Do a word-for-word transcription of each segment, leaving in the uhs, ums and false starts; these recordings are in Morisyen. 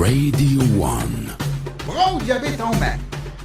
Radio One. Pran ou diabet an me.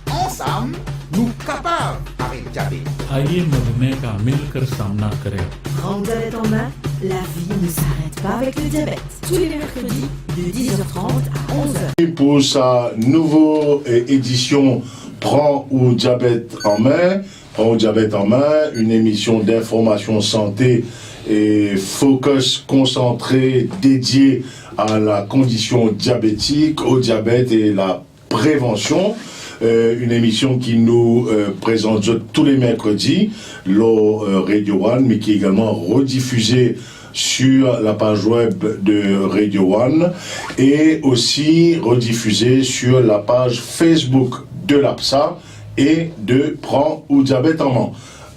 Ansam, nou kapav aret diabet. आइए मधुमेह का मिलकर सामना करें। Pran ou diabet an me, la vie ne s'arrête pas avec le diabète. Tous les mercredis de dix heures trente à onze heures. Pour sa nouveau, euh, édition Pran ou diabet an me, Pran ou diabet an me, une émission d'information santé et focus concentré dédiée à la condition diabétique, au diabète et la prévention. Euh, une émission qui nous, euh, présente tous les mercredis lor, euh, Radio One, mais qui est également rediffusée sur la page web de Radio One et aussi rediffusée sur la page Facebook de l'APSA et de Pran ou diabet an me.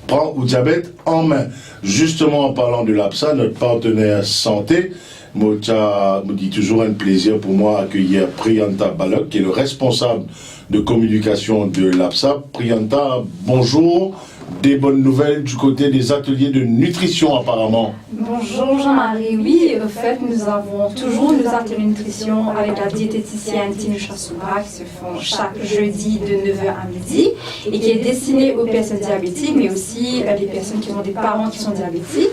Pran ou diabet an me. Justement, en parlant de l'APSA, notre partenaire santé, mo ti a, mo di touzour enn plezir pou mwa akeyir Priyanta Balok, qui est le responsable de communication de l'APSA. Priyanta, bonjour. Des bonnes nouvelles du côté des ateliers de nutrition, apparemment. Bonjour Jean-Marie. Oui, au fait, nous avons toujours nos ateliers de nutrition avec la diététicienne Tinusha Soubra qui se font chaque jeudi de neuf heures à midi et qui est destinée aux personnes diabétiques, mais aussi, euh, les personnes qui ont des parents qui sont diabétiques.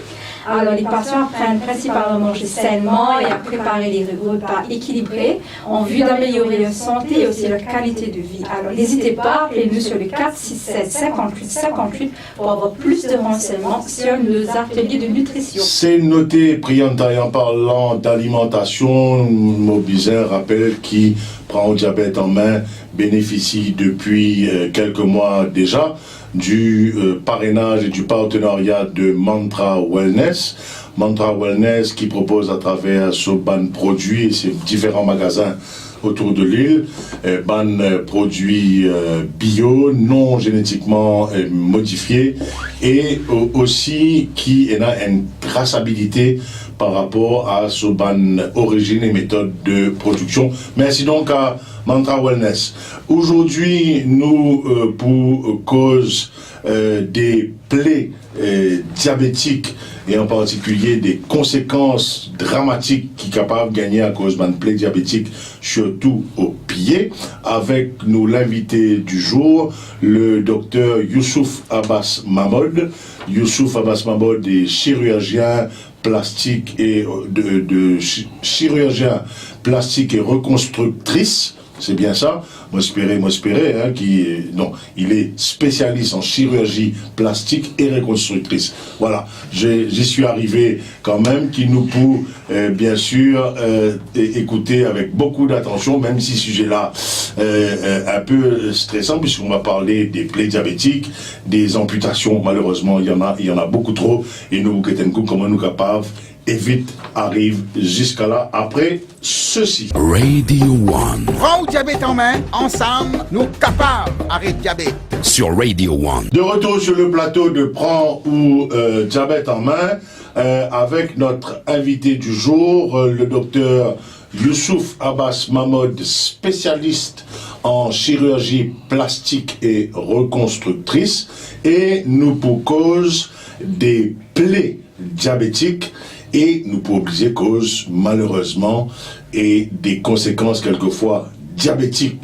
Alors, les patients apprennent principalement à manger sainement et à préparer les repas équilibrés en vue d'améliorer leur santé et aussi leur qualité de vie. Alors, n'hésitez pas, appelez-nous sur le quatre six sept cinquante-huit cinquante-huit pour avoir plus de renseignements sur nos ateliers de nutrition. C'est noté, Priyanta. Et en parlant d'alimentation, mo bizin rapel ki Pran ou diabet an me bénéficie depuis, euh, quelques mois déjà du, euh, parrainage et du partenariat de Mantra Wellness. Mantra Wellness qui propose à travers so bann produits et ses différents magasins autour de l'île, euh, bann, euh, produits, euh, bio, non génétiquement, euh, modifiés, et, euh, aussi qui ena une traçabilité par rapport à so bann origine et méthode de production. Merci donc à Mantra Wellness. Aujourd'hui, nou, euh, pou koz, euh, de ple, euh, diabetik e an partikilye de konsekans dramatik ki kapav gagne akoz bann ple diabetik, sirtou o pie, avek nou linvite du jour, le docteur Youssouf Abbas Mahmoud. Youssouf Abbas Mahmoud est chirurgien plastique et, euh, de, de chi-, chirurgien plastique et reconstructrice. C'est bien ça. Mo espere, mo espere, hein, ki, non, il est spécialiste en chirurgie plastique et reconstructrice. Voilà, je, j'y suis arrivé quand même, ki nou pou, euh, bien sûr, euh, é-, écouter avec beaucoup d'attention, même si sujet-là, euh, euh, un peu stressant, puisqu'on va parler des plaies diabétiques, des amputations. Malheureusement, il y en a, il y en a beaucoup trop, et nou pou get enn kou kouma nou kapav evit ariv ziska la apre sesi. Radio One. Pran ou diabet an me, ansam, nou kapav aret diabet. Sur Radio One. De retour sur le plateau de Pran ou, euh, diabet an me, euh, avec notre invité du jour, euh, le docteur Youssouf Abbas Mahmoud, spécialiste en chirurgie plastique et reconstructrice, e nou pou koz de ple diabetik, e nou pou oblize koz, malerezman, e de konsekans kelkefwa diabetik,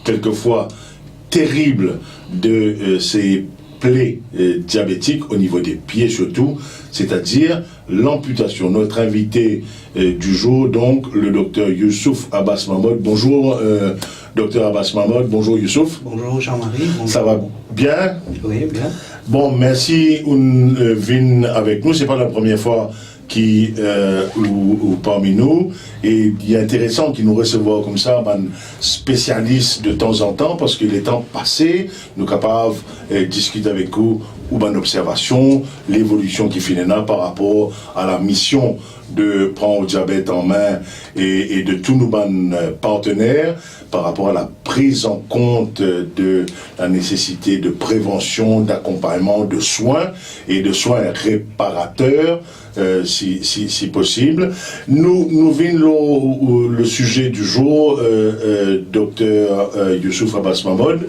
kelkefwa terrible de, euh, ces plaies, euh, diabétiques au niveau des pieds surtout, c'est-à-dire l'amputation. Notre invité, euh, du jour, donc, le docteur Youssouf Abbas Mahmoud. Bonjour, euh, docteur Abbas Mahmoud. Bonjour, Youssouf. Bonjour, Jean-Marie. Bonjour. Ça va bien ? Oui, bien. Bon, mersi ou, euh, vinn avek nou. C'est pas la première fois ki, euh, ou, ou parmi nou. E li interesan ki nou resevwar koumsa bann spesialis de tanzantan, parski letan pase, nou kapav, euh, diskit avek ou, ou bann observasion, levolision ki finn ena par rapor a la mision de Pran ou diabet an me e, e de tou nou bann, euh, partener par rapor a la prise en compte de la nécessité de prévention, d'accompagnement, de soins et de soins réparateur, euh, si, si, si possible. Nou, nou vinn lor, euh, le sujet du jour, euh, euh, docteur, euh, Youssouf Abbas Mahmoud.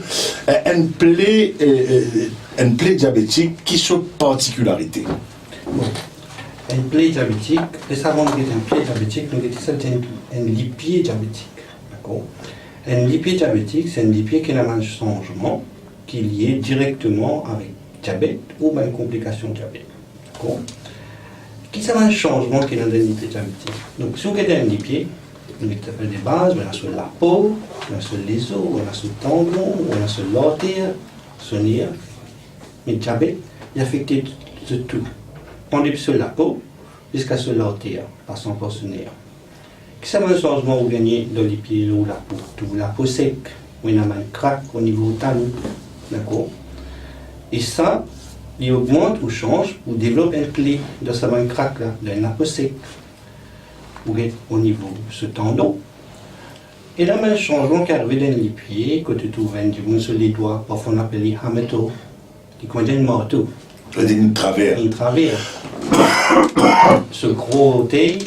Euh, enn ple, euh, euh, enn ple diabetik, ki so partikilarite ? Bon, enn ple diabetik, e sa avan nou get enn ple diabetik, nou get sa enn, enn lipie diabetik. Bon, enn lipie diabetik, se enn lipie ki ena bann sanzman ki lie direkteman avek diabet ou bann konplikasion diabet. Dakor? Ki sa bann sanzman ki ena dan enn lipie diabetik? Donk, si ou get enn lipie, nou met sa de baz, ou ena so lapo, ou ena so lezo, ou ena so tandon, ou ena so larter, so ner. Me diabet, li afekte zot tou. Pran depi so lapo ziska so larter, pasan par so ner. Ki sa bann sanzman ou gagne dan lipie, lor lapo? Trouv lapo sek, ou ena bann krak onivo talon, dakor? E sa, li ogmant ou sanz ou devlop enn plie dan sa bann krak la, dan enn lapo sek. Ou get onivo so tandon. Ena bann sanzman ki arive dan enn lipie, kot ou trouv enn dimoun so ledwa, parfwa nou apel li hameto. Li kouma enn marto. Li vinn traver. Li vinn traver. So gro ortey,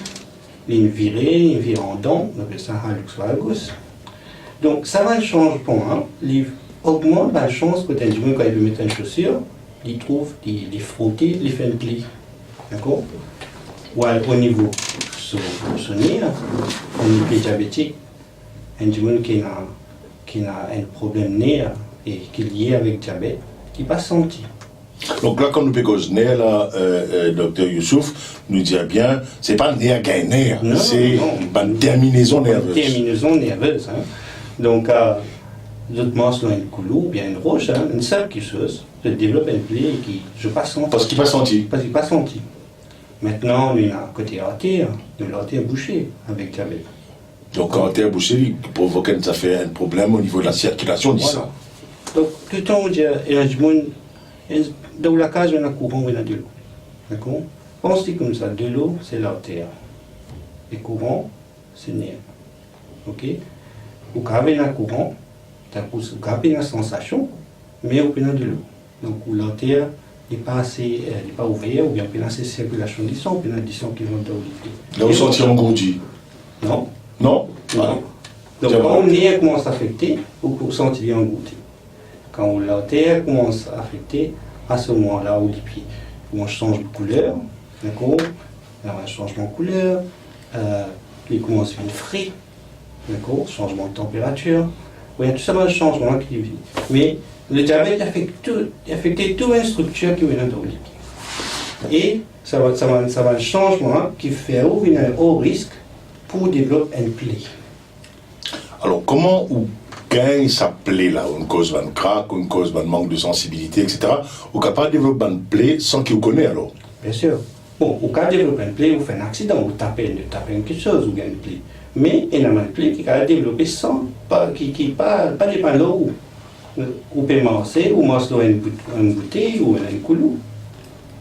li vire, li vire andan, nou apel sa hallux valgus. Donk, sa bann sanzman, li ogmant bann sans kot enn dimoun, kan li pe met enn sosir, li trouv, li, li frote, li fer enn plie. Dakor? Ou al onivo so, so ner, enn lipie diabetik, enn dimoun ki ena, ki ena enn problem ner e ki lie avek diabet, li pa santi. Donk la, kan nou pe koz ner la, euh, euh, Dokter Youssouf, nou dir bien, se pa ner gagn ner, non, se non, non, bann terminezon nervez. Terminezon nervez, hein. Donk, euh, zot mars lor enn koulou oubien enn ros, hein, enn sinp kiksoz, zot devlop enn plie ki, zot pa santi. Parski pa santi. Parski pa santi. Aster, nou ena kote arter, nou larter bouse avek diabet. Donk, arter bouse, li provok enn zafer, enn problem o nivo de la sirkilasion, li sa. Voilà. Donk, toultan ou dir, ena dimoun, ena, dan lakaz, ena kouran, ena delo. Dakor? Pans li koumsa, delo, se larter. E kouran, se ner. Ok? Ou kapav ena kouran, tankou ou kapav ena sansasion, me ou pena delo. Donk, ou larter, li pa ase, euh, li pa ouver, oubien ou pena ase sirkilasion disan, ou pena disan ki rant dan ou lipie. La ou santi angourdi? Non. Non? Non. Ah. Donk, kan ou ner koumans afekte, ou, ou santi li angourdi. Kan ou larter koumans afekte, a se moman la ou lipie koumans sanz kouler, dakor? Ena sanzman kouler, euh, li koumans vinn fre, dakor? Sanzman tanperatir. Ou ena tou sa bann sanzman ki vinn. Me le diabet, li afekte tou, li afekte tou bann striktir ki ou ena dan ou lipie. E sa bann, sa bann, sa bann sanzman ki fer ou vinn o risk pou devlop enn plie. Alor, kouma ou gagn sa plie la? Ou koz bann krak, ou koz bann mank de sansibilite, et cetera. Ou kapav devlop bann plie san ki ou kone, alor? Biensir. Bon, ou kapav devlop enn plie, ou fer enn aksidan, ou tap enn, tap enn kiksoz, ou gagn enn plie. Me ena bann plie ki kapav devlope san, pa, ki, ki pa, pa depann lor ou. Ou pe marse, ou mars lor enn bout-, enn boutey, ou enn koulou,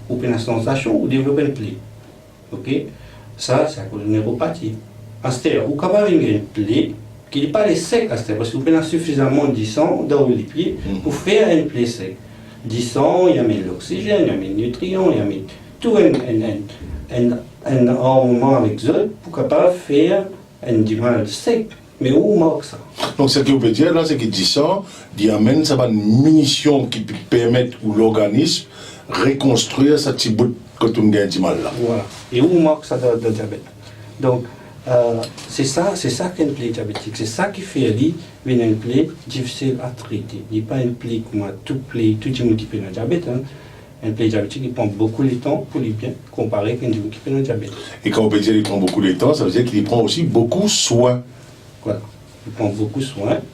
ou pena sansasion, ou devlop enn plie. Ok? Sa, se akoz neuropati. Aster, ou kapav vinn gagn plie, ki li pa le sek aster, parski ou pena sifizaman disan dan ou lipie pou fer enn plie sek. Disan, li amenn loksizenn, li amenn nitrian, li amenn tou enn, enn, enn, enn, enn armoman avek zot pou kapav fer enn dimal sek. Me ou mark sa. Donk, seki ou pe dir la, seki disan, li amenn sa bann minision ki pe permet ou lorganism rekonstrir sa ti bout kot ou gagn dimal la. Vwala. E ou mark sa dan, dan diabet. Donk, euh, se sa, se sa ki enn plie diabetik. Se sa ki fer li vinn enn plie difisil a trete. Li pa enn plie kouma tou plie, tou dimoun ki pena diabet, hein. Enn plie diabetik, li pran boukou letan pou li bien, konpare ek enn dimoun ki pena diabet. E kan ou pe dir li pran boukou letan, sa ve dir ki li pran osi boukou swin. Vwala. Li pran boukou swin.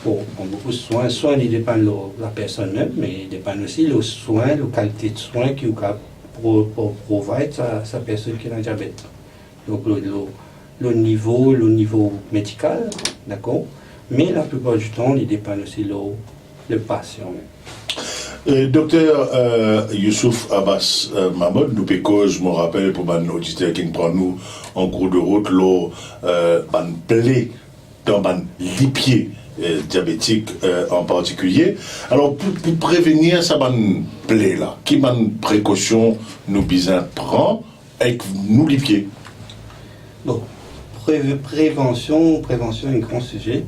Bon, pran boukou swin, swin li depann lor lapersonn mem, me li depann osi lor swin, lor kalite swin ki ou kapav pro-, pro-, provide sa, sa personn ki ena diabet. Donk, lor, lor, lor nivo, lor nivo medikal, dakor? Me laplipar ditan, li depann osi lor le pasian mem. Euh, Dokter, euh, Youssouf Abbas, euh, Mahmoud, nou pe koz, mo rapel pou bann oditer ki pran nou an kour de rout, lor, euh, bann plie dan bann lipie, euh, diabetik, euh, an partikilie. Alor, pou, pou prevenir sa bann plie la, ki bann prekosion nou bizin pran ek nou lipie? Bon, pre-, prevansion, prevansion enn gran size.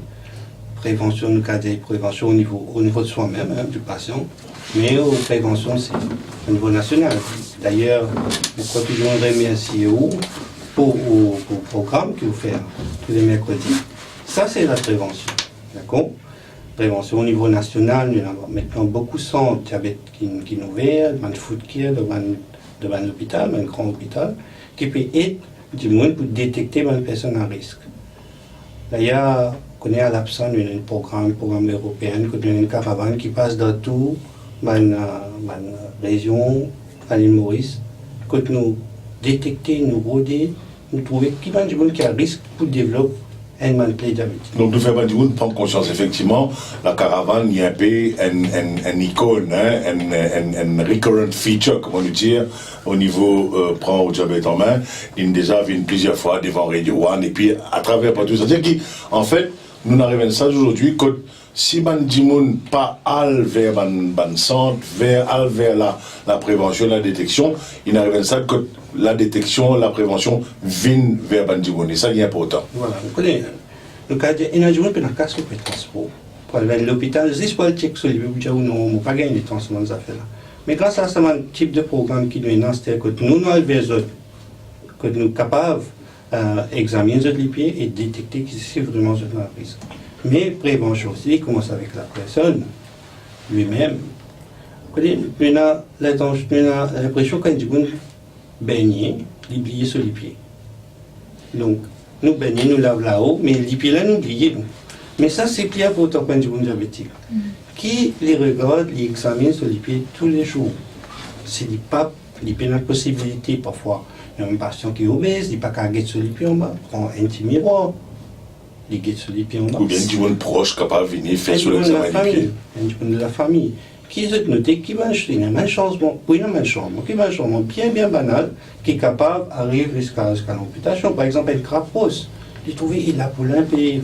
Prevansion, nou kapav dir prevansion o nivo, o nivo de swa mem, hein, di pasian, me, euh, prevansion, se o nivo nasional. Dayer, mo krwar ki mo remersie ou pou, pou, pou program ki ou fer tou le merkredi. Sa se laprevansion, dakor? Prevansion o nivo nasional, nou ena aster boukou sant diabet ki, ki ouver, bann foot care dan bann, dan bann lopital, bann gran lopital, ki pe ed dimoun pou detekte bann personn a risk. Dayer, ou kone, a lapsan, nou ena enn program, program eropeen, kot nou ena enn karavann ki pas dan tou bann, eh, bann rezion, bann lil Moris, kot nou detekte, nou rode, nou trouve ki bann dimoun ki a risk pou devlop enn bann ple diabetik. Donk, nou fer bann dimoun pran konsians. Efektivman, la karavann, li enpe enn, enn, enn ikonn, hein, enn, enn, enn recurrent feature, kouma nou dir, o nivo, eh, Pran ou diabet an me. Li deza vinn plizier fwa devan Radio One, epi atraver partou. Savedir ki, anfet, nou ariv enn stad azordi kot si bann dimoun pa al ver bann, bann sant, ver, al ver la, laprevansion, ladeteksion, inn ariv enn stad kot ladeteksion, laprevansion vinn ver bann dimoun. E sa, li inportan. Vwala, ou kone, nou kapav dir, ena dimoun pena kas pou pey transpor pou al ver lopital, zis pou al chek so lipie, pou dir, "Oh non, mo pa gagn letan sa bann zafer la." Me gras a sa bann tip de program ki nou ena, sedir kot nou, nou al ver zot, kot nou kapav, eh, examinn zot lipie e detekte ki si vreman zot ena risk. Me prevansion osi, li koumans avek lapersonn limem. Kone, nou ena lintan-, nou ena linpresion kan dimoun begne, li bliye so lipie. Donk, nou begne, nou lav lao, me lipie la, nou bliye, nou. Me sa, se pli inportan pou enn dimoun diabetik. Mm. Ki li regard, li examinn so lipie toulezour. Si li pa, li pena posibilite, parfwa, ena enn pasian ki obez, li pa kapav get so lipie anba, pran enn ti mirwar, li get so lipie anba. Oubien enn dimoun pros kapav vini fer so lexame lipie. Enn dimoun lafami. Ki zot note ki bann, ena bann sanzman, wi, ena bann sanzman, ki bann sanzman bien, bien banal ki kapav ariv ziska, ziska lanpitasion. Par exanp, enn krab ros, li trouve li lapol inpe,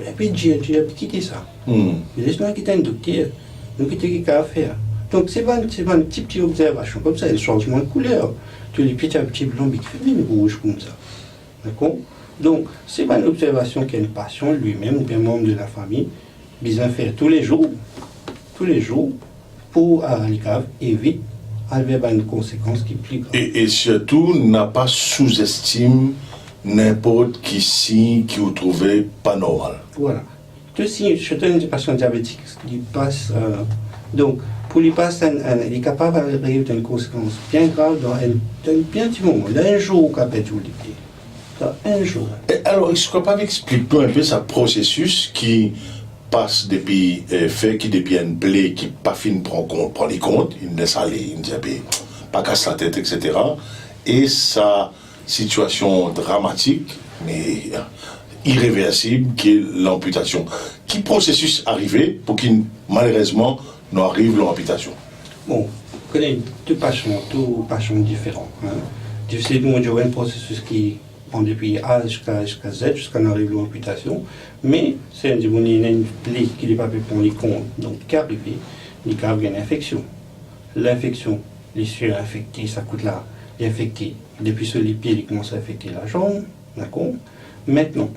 inpe dir, dir, kite sa. Hmm. Me les nou al get enn dokter, nou kite ki kapav fer. Donk, se bann, se bann ti, ti obzervasion koumsa, enn sanzman kouler, to lipie ti ti blan, me ki fer vinn rouz koumsa. Dakor? Donk, se bann obzervasion ki enn pasian limem oubien manb de lafami bizin fer toulezour, toulezour, pou, ah, li kapav evit al ver bann konsekans ki pli grav. E, e sirtou, napa souzestim ninport ki sign ki ou trouve pa normal. Vwala. Tou sign, sirtou enn pasian diabetik, li pas, eh, donk, pou li pas enn, enn, li kapav ariv dan enn konsekans bien grav dan enn, dan enn bien ti moman. Dan enn zour, ou kapav perdi ou lipie. Dan enn zour. E alor, eski ou kapav explik nou inpe sa prosesis ki pas depi, eh, fer ki depi enn ple ki pa finn pran kont, pran li kont, inn les ale, inn dir, "Be, pa kas latet," etsetera. E sa sitiasion dramatik, me, eh, ireversib, ki lanpitasion. Ki prosesis arive pou ki, malerezman, nou ariv lor lanpitasion? Bon, kone, tou pasian, tou pasian diferan, hein. Difisil pou mo dir enn prosesis ki pran depi A ziska, ziska Z, ziska nou ariv lor lanpitasion, me si enn dimoun ena enn ple ki li pa pe pran li kont, donk ki arive, li kapav gagn infeksion. Linfeksion, li sirinfekte, sa kout la, li infekte, depi so lipie, li koumans infekte lazanm, dakor? Aster,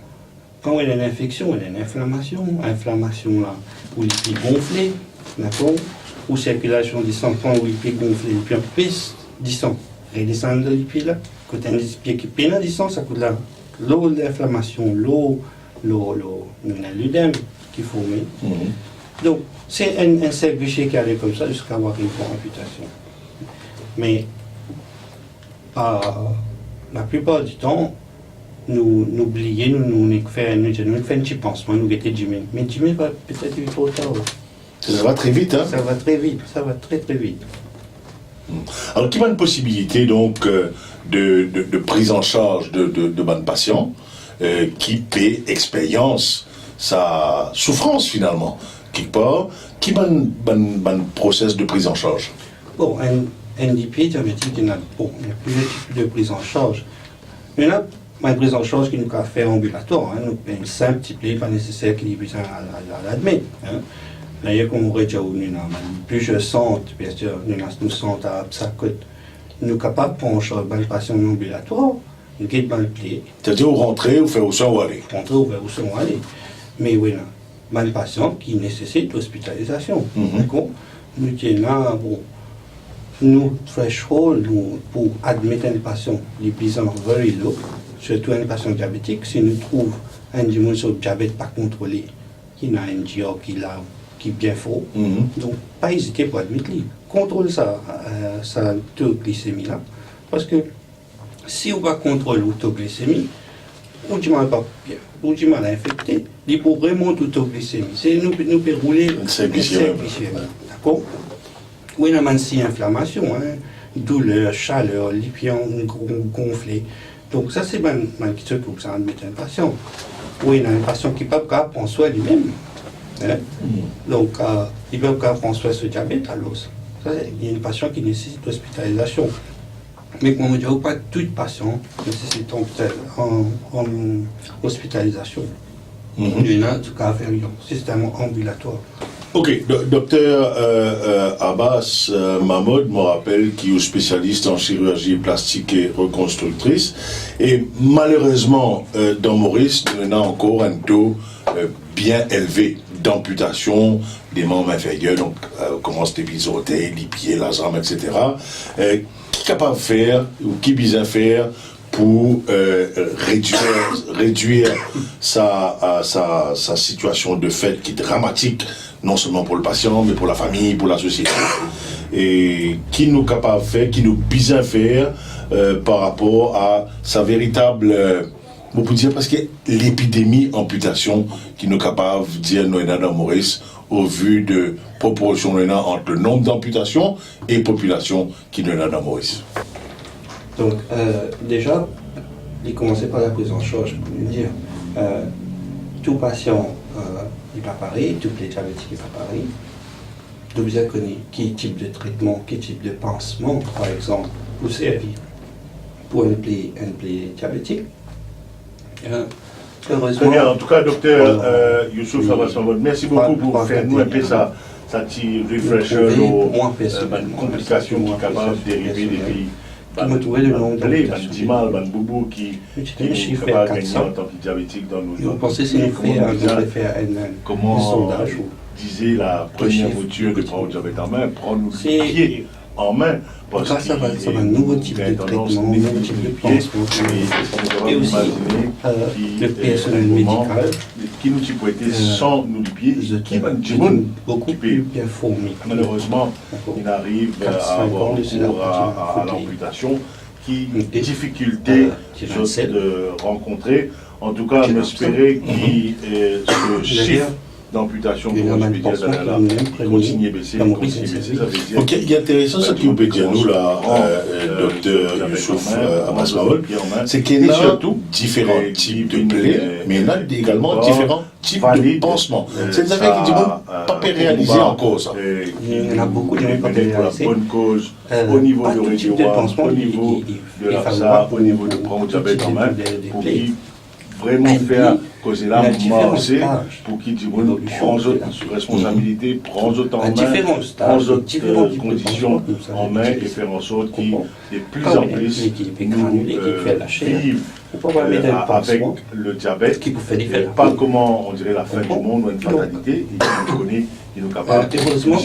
kan ou ena enn infeksion, ou ena enn inflamasion, inflamasion la, ou lipie gonfle, dakor? Ou sirkilasion disan, kan ou lipie gonfle, li pe anpes disan redesann dan lipie la, kot enn lipie ki pena disan, sa kout la, lor linflamasion, lor, lor, lor, nou ena ledem ki forme. Mhm. Donk, se enn, enn serk visie ki ale koumsa ziska ou ariv lor lanpitasion. Me, ah, laplipar ditan, nou, nou bliye, nou, nou, nou fer, nou dir, nou fer enn ti pansman, nou gete dime. Me dime va petet vinn tro tar. Sa va tre vit, hein? Sa va tre vit, sa va tre, tre vit. Hmm. Alor, ki bann posibilite, donk, euh, de, de, de priz an sarz de, de, de bann pasian, euh, ki pe experyans sa soufrans, finalman, kikpar? Ki bann, bann, bann proses de priz an sarz? Bon, enn, enn lipie diabetik, ena, bon, ena plizier tip de priz an sarz. Ena bann priz an sarz ki nou kapav fer anbilatwar, hein, nou, enn sinp ti pie, pa neseser ki li bizin al, al, al admet, hein. Dayer, kouma mo dir ou, nou ena bann plizier sant, biensir, nou ena nou sant a Absa kot nou kapav pran an sarz bann pasian anbilatwar, nou get bann pie. Setadir, ou rantre, ou fer ou swin, ou ale. Rantre, ou fer ou swin, ou ale. Me wi, ena bann pasian ki nesesit lospitalizasion. Mhm. Dakor? Nou ti ena, bon, nou threshold, nou, pou admet enn pasian, li bizin very low. Sirtou enn pasian diabetik, si nou trouv enn dimoun so diabet pa kontrole, ki ena enn GR ki la, ki bien for, donk pa ezite pou admit li. Kontrol sa, eh, sa to glisemi la, parski si ou pa kontrol ou to glisemi, ou dimal pa, ou dimal infekte, li pou remont ou to glisemi. Se nou, nou pe roule enn serk visie, dakor? Ou ena bann sign inflamasion, hein, douler, saler, lipie gon-, gonfle. Donk sa se bann, bann kiskenn ki ou bizin met enn pasian. Ou ena enn pasian ki pa kapav pran swin li mem, hein? Donk, eh, li pa kapav pran swin so diabet, alor sa, enn pasian ki nesesit ospitalizasion. Me kouma mo dir, pa tou pasian nesesit an-, an-, an-, ospitalizasion. Nou ena, antouka, fer enn sistem anbilatwar. Ok, do-, dokter, eh, eh, Abbas, eh, Mahmoud, mo rapel ki ou spesialis an chirurzi plastik e rekonstriktris. E malerezman, eh, dan Moris, nou ena ankor enn to, eh, bien elve danpitasion de manm inferyer, donk, eh, koumans depi zortey, lipie, lazam, et cetera. Eh, ki kapav fer ou ki bizin fer pou, eh, redwir, redwir sa, eh, sa, sa sitiasion de fet ki dramatik, non selman pou le pasian, me pou lafami, pou lasosiete? E ki nou kapav fer, ki nou bizin fer, eh, par rapor a sa veritab, eh, mo pou dir preske lepidemi anpitasion ki nou kapav dir nou ena dan Moris, au vu de proporsion nou ena ant le nonb danpitasion e popilasion ki nou ena dan Moris? Donk, eh, deza, li koumanse par la priz an sarz, pou nou dir, eh, tou pasian, eh, li pa parey, tou pie diabetik li pa parey. Nou bizin kone ki tip de tretman, ki tip de pansman, par exanp, pou servi pou enn pie, enn pie diabetik. Eh, erezman, Tre bien. Antouka, dokter, eh, Youssouf Abbas Mahmoud, mersi boukou pou fer nou enn pe sa, sa ti refresher lor, eh, bann konplikasion ki kapav derive depi bann, bann ple, bann dimal, bann boubou ki, ki nou kapav gagne antan ki diabetik dan nou, dan nou pei. Kouma bizin, kouma dize la premie moutir de Pran ou diabet an min, pran nou lipie an min, parski gras a sa bann nouvo tip de tretman, nouvo tip de pansman, e osi, eh, le personel medikal, ki nou ti pou ete san nou lipie, e ki bann dimoun ki pe, malerezman, inn ariv a avoir rekour a, a, a lanpitasion, ki difikilte zot rankontre. Antouka, nou espere ki, eh, se sif danpitasion, kouma nou pe dir taler la, kontigne bese, kontigne bese, sa ve dir... Ok, li interesan seki ou pe dir nou la, eh, dokter Youssouf, eh, Abbas Mahmoud, se ki ena diferan tip de ple, me ena egalman diferan tip de pansman. Se enn zafer ki dimoun pa pe realize ankor, sa. Ena boukou dimoun pa pe realize. Eh, pa tou tip de pansman li, li, li favorab pou, pou tou tip de, de ple. Vreman fer koze la marse pou ki dimoun pran zot responsabilite, pran zot an min, pran zot, eh, kondision an min e fer an sort ki de pli an pli nou, eh, viv, eh, avek le diabet, e pa kouma, on dirait, la fin du monde ou enn fatalite, e ki nou kone ki nou kapav,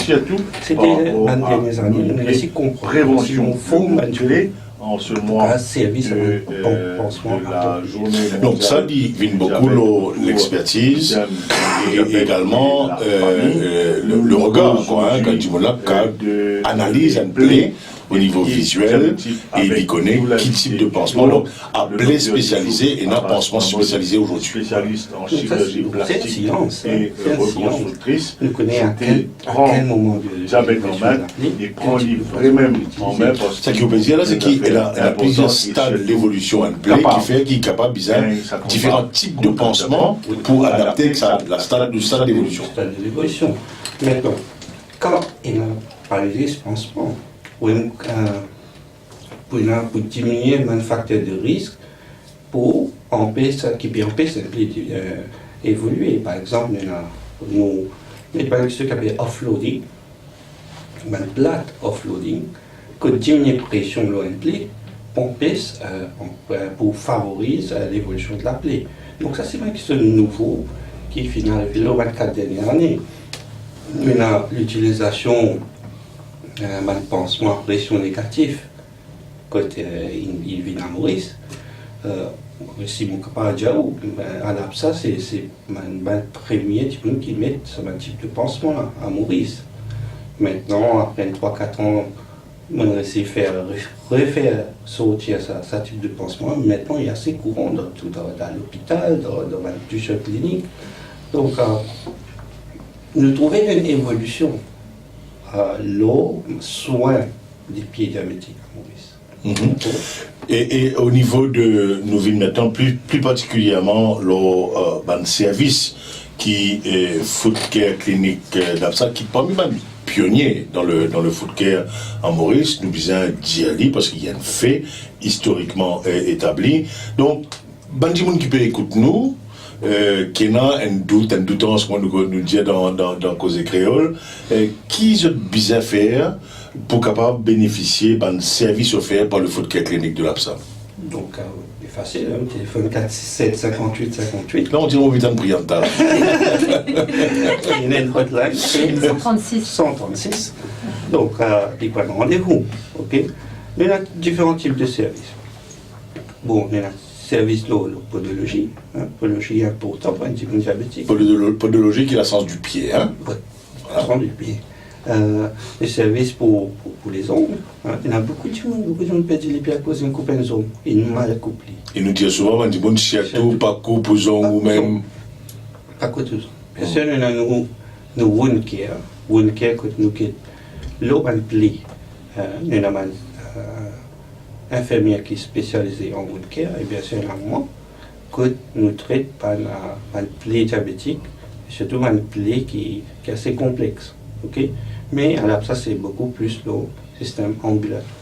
sirtou par rapor a nou ple, prevansion, nou ple an se mwa de, eh, de la journée mondiale contre le diabète, pour, eh, le diabète, et la famille. Nou koz zordi, eh, de, eh, ple, o nivo viziel, e li kone ki tip de pansman. Donk, a ple spesialize, ena pansman spesialize zordi. Spesialis an chirurzi plastik e rekonstriktris, se pran diabet an min e pran li vremem an min, parski... Seki ou pe dir la, seki ena, ena plizier stad levolision enn ple, ki fer ki kapav bizin diferan tip de pansman pou adapte avek sa, la stad, le stad levolision. Stad de levolision. Aster, kan ena, par exanp, pansman, ou, eh, pou ena, pou diminie bann fakter de risk pou anpes, ki pe anpes enn ple, eh, evolie. Par exanp, nou ena, nou met bann kiskenn ki apel offloading, bann plat offloading, kot diminie presion lor enn ple pou anpes, eh, pou favoriz, eh, levolision de la ple. Donk sa se bann kiskenn nouvo ki finn arive lor bann kat dernie lane. Nou ena litilizasion, eh, bann pansman a presion negatif, kot, eh, inn, inn vinn a Moris. Eh, Si mo kapav dir ou, ben, ALAPSA, se, se bann, bann premie dimoun ki met sa bann tip de pansman la, a Moris. Mintnan, apre enn trwa, kat an, mo'nn resi fer, re-, refer sortir sa, sa tip de pansman. Mintnan, li ase kouran dan tou, dan, dan lopital, dan, dan bann plizier klinik. Donk, euh, nou trouve enn evolision, euh, lor swin de pie diabetik a Moris. Mhm. E, e o nivo de, nou vinn mintnan pli, pli partikilierman lor, euh, bann servis ki, euh, Foot Care Clinic, euh, ALAPSA, ki parmi bann pionie dan le, dan le foot care a Moris, nou bizin dir li, parski li enn fe istorikman, euh, etabli. Donk, bann dimoun ki pe ekout nou, euh, ki ena enn dout, enn doutans, kouma nou, nou dir dan, dan, dan koze kreol, euh, ki zot bizin fer pou kapav benefisie bann servis ofer par le Foot Care Clinic de ALAPSA? Donk, euh, li fasil, hein, telefonn kat sis set sinkant-wit sinkant-wit. La, nou dir, nou vinn priye talor. Ena enn hotline, san trannsis. San trannsis. Donk, euh, li pran randevou, ok? Nou ena diferan tip de servis. Bon, nou ena servis lor, lor podolozi, hein, podolozi inportan pou enn dimoun diabetik. Podolo-, podolozi ki lasans dipie, hein? Wi, lasans dipie. Euh, le servis pou, pou, pou lezong, hein. Ena boukou dimoun, boukou dimoun perdi lipie akoz li koup enn zong, li mal koup li. E nou dir souvan, bann dimoun, sirtou, sirtou, pa koup ou zong ou mem. Pa koup ou zong. Bien sir, nou ena nou, nou wound care, wound care kot nou get lor bann plie, euh, nou ena bann, euh, infirmie ki spesialize an wound care, e bien sir, ena mwa, kot nou tret bann, euh, bann plie diabetik, sirtou bann plie ki, ki ase konplex, ok? Me ALAPSA, se boukou plis lor sistem anbilator.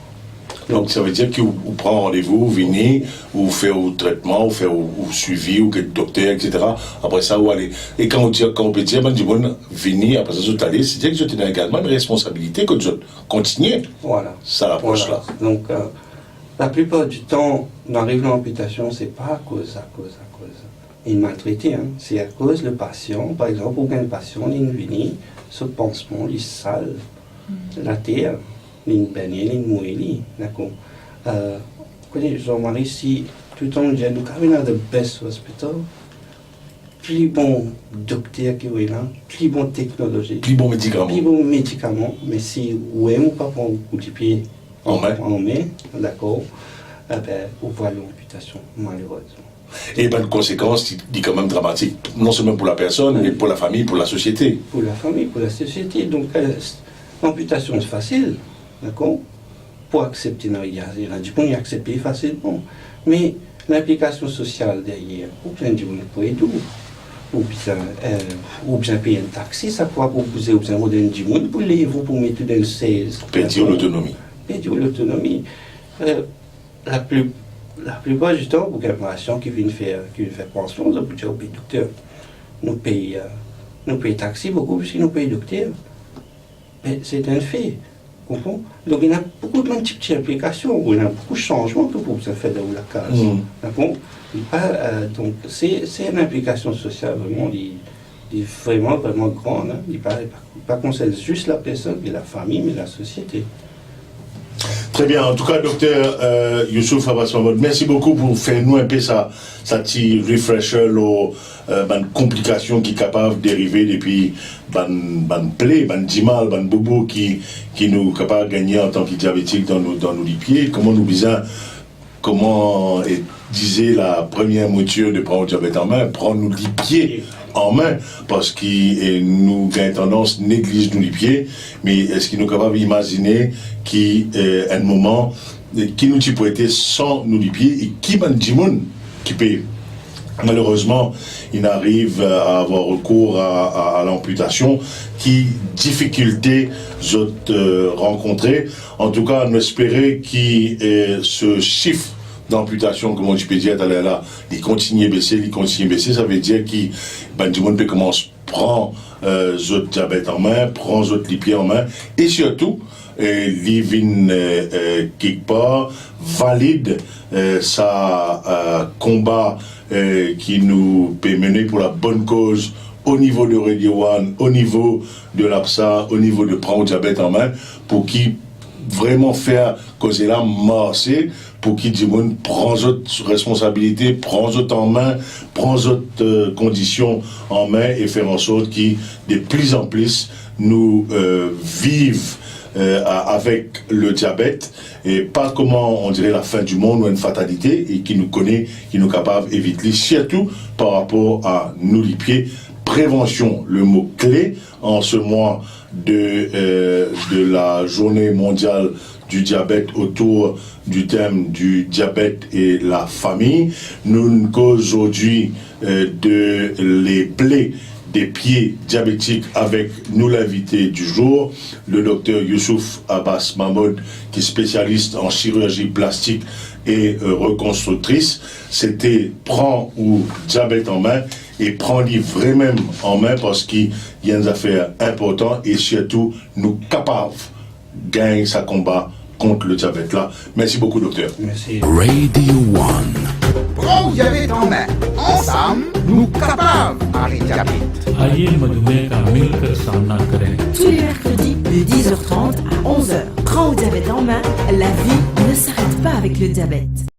Donk, sa ve dir ki ou, ou pran randevou, ou vini, ou fer ou tretman, ou fer ou, ou swivi, ou get dokter, et cetera. Apre sa, ou ale. E kan ou dir, kan ou pe dir bann dimoun vini, apre sa, zot ale, se dir ki zot ena egalman enn responsabilite kot zot kontinie, voilà, sa lapros la. Voilà. Donk, euh, laplipar ditan, nou ariv lor anpitasion, se pa akoz, akoz, akoz li maltrete, hein. Se akoz le pasian, par exanp, ou gagn pasian, li vini, so pansman, li sal, later, li begne, li mouy li, dakor? Euh, kone, Jean-Marie, si toutan nou dir, nou kapav ena the best hospital, pli bon dokter ki ou ena, pli bon teknolozi, pli bon medikaman, pli bon medikaman, me si ou mem ou pa pran ou lipie an, an me, an me, dakor, e ben, ou pou al lor anpitasion, malerezman. E bann konsekans, li, li kanmem dramatik, non selman pou lapersonn, wi, me pou lafami, pou lasosiete. Pou lafami, pou lasosiete. Donk, euh, lanpitasion, se fasil, dakor? Pou aksepte, non, ena, ena dimoun ki aksepte fasilman. Me linplikasion sosial deryer, ou bizin dimoun pou ed ou, ou bizin, euh, ou bizin pey enn taxi, sak fwa pou bouze, ou bizin rod enn dimoun pou lev ou, pou met ou dan enn sez. Perdi lotonomi. Perdi lotonomi. Euh, lapli-, laplipar ditan, pou enn pasian ki vinn fer, ki vinn fer pansion, zot pou dir, "Be dokter, nou pey, euh, nou pey taxi boukou, piski nou pey dokter." Me se enn fe, konpran? Donk, ena boukou bann ti, ti inplikasion, ou ena boukou sanzman ki pou bizin fer dan ou lakaz. Hmm. Dakor? Li pa, euh, donk, se, se enn inplikasion sosial, vreman, li, li vreman, vreman gran, hein. Li pa, li pa, li pa konsern zis lapersonn, me lafami, me lasosiete. Tre bien. An tou ka, dokter, euh, Youssouf Abbas Mahmoud, mersi boukou pou fer nou enpe sa, sa ti refresher lor, euh, bann konplikasion ki kapav derive depi bann, bann plie, bann dimal, bann bobo ki, ki nou kapav gagne antan ki diabetik dan nou, dan nou lipie. Kouma nou bizin, kouma, e, dize la première mouture de pran ou diabet an me, pran nou lipie an me, parski, e, nou gagn tandans negliz nou lipie, me eski nou kapav imazine ki, e, enn moman, e, ki nou ti pou ete san nou lipie, e ki bann dimoun ki pe, malerezman, inn ariv, e, a avoir rekour a, a, a lanpitasion, ki difikilte zot, e, rankontre. An tou ka, nou espere ki, e, se sif danpitasion, kouma ti pe dir taler la, li kontigne bese, li kontigne bese, sa ve dir ki bann dimoun pe koumans pran, e, zot diabet an me, pran zot lipie an me, e sirtou, e, li vinn, e, e, kikpar valid, e, sa, e, konba, e, ki nou pe mene pou labonn koz o nivo de Radio One, o nivo de l'ABSA, o nivo de Pran ou Diabet an Me, pou ki vreman fer koze la marse, pou ki dimoun pran zot responsabilite, pran zot an me, pran zot, euh, kondision an me e fer an sort ki de pli an pli nou, euh, viv, euh, a-, avek le diabet, e pa kouma, on dirait, la fin du monde ou enn fatalite, e ki nou kone, ki nou kapav evit li, sirtou par rapor a nou lipie. Prévention, le mot clé en ce mois de, euh, de la journée mondiale du diabète autour du thème du diabète et la famille. Nou koz zordi, euh, de les plaies des pieds diabétiques avec nou linvite du jour, le docteur Youssouf Abbas Mahmoud, ki spesialis an chirurgie plastique et, euh, reconstructrice. Sete pran ou diabet an me e pran li vremem an me, parski li enn zafer inportan e sirtou nou kapav gagn sa konba kont le diabet la. Mersi boukou, dokter. Mersi. Radio One. Pran ou diabet an me. Ansam, nou kapav aret diabet. आइए मधुमेह का मिलकर सामना करें। Tous les mercredis de dix heures trente à onze heures. Pran ou diabet an me, la vie ne s'arrête pas avec le diabète.